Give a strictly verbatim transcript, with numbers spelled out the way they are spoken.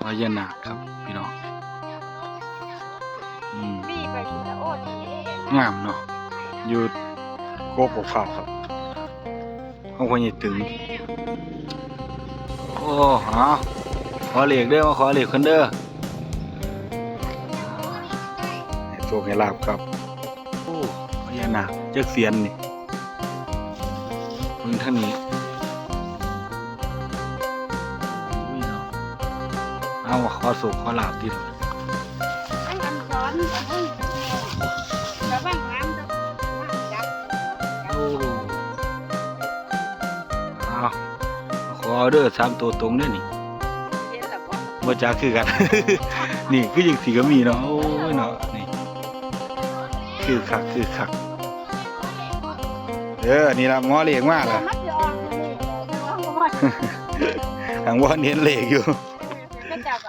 พญานาคครับพี่น้อง อืม มีไปอยู่แล้วโอ้ดีเอง งามเนาะ อยู่โคกบกพร้าวครับ ของพ่อใหญ่ตึง โอ้ เอาขอเลขเด้อ มาขอเลขกันเด้อ ให้โชคให้ลาภครับ โอ้ พญานาคจักเสียนนี่ เบิ่งทางนี้ อุ้ยเนาะ เอาขอโชคขอลาภติ ทั้งอันสอนทั้งระวังน้ำจะน้ำจับ โอ้ เอาขอเด้อ สามตัวตรงเด้อนี่ เห็นแล้วบ่ บ่จักคือกัน นี่คือจังสิก็มีเนาะ โอ้ยเนาะ นี่ คือคัก คือคัก เออ นี่ล่ะ หมอเลขมาล่ะ มันจะออกมานี่จะออกมา ทางบ่เห็นเลขอยู่ ก็จับ